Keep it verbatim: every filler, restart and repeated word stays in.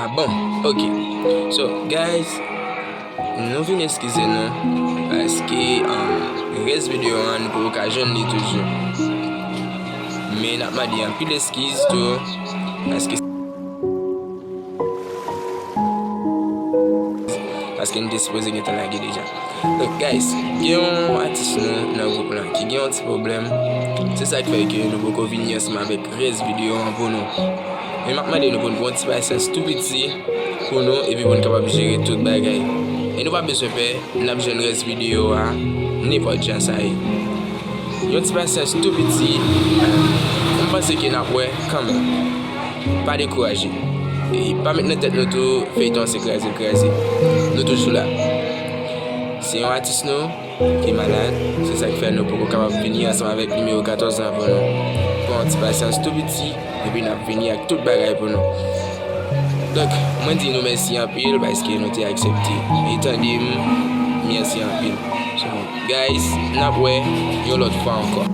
Ah bon, ok. So, guys, nou vin eskize nou, paske, um, rès videyo an, nou poko ka jwenn li toujou. Men n ap mande anpil eskiz tou, paske, paske nou te sipoze gentan lage deja. Donk, guys, gen yon atis nou nan gwoup lan ki gen yon ti pwoblèm. Se sa k fè ke nou poko vini ansanm avèk rès videyo an pou nou. Men m ap mande nou pou nou pran yon ti pasyans tou piti pou nou, epi pou nou kapab jere tout bagay. E nou pa bezwen pè, n ap jwenn rès videyo a nenpòt jan sa ye. Yon ti pasyans tou piti, m panse ke n ap wè kanmenm. Pa dekouraje. E pa met nan tèt nou tou, feyton an se kraze l kraze. Nou toujou la. Se yon atis nou ki malad, se sa k fè nou poko kapab vini ansanm avèk nimewo katòz lan pou nou. Pran yon ti pasyans tou piti, epi n ap vini ak tout bagay pou nou. Donk, mwen di nou mèsi anpil paske nou te aksepte. E tande m, mèsi anpil. So, guys, n ap wè yon lòt fwa ankò.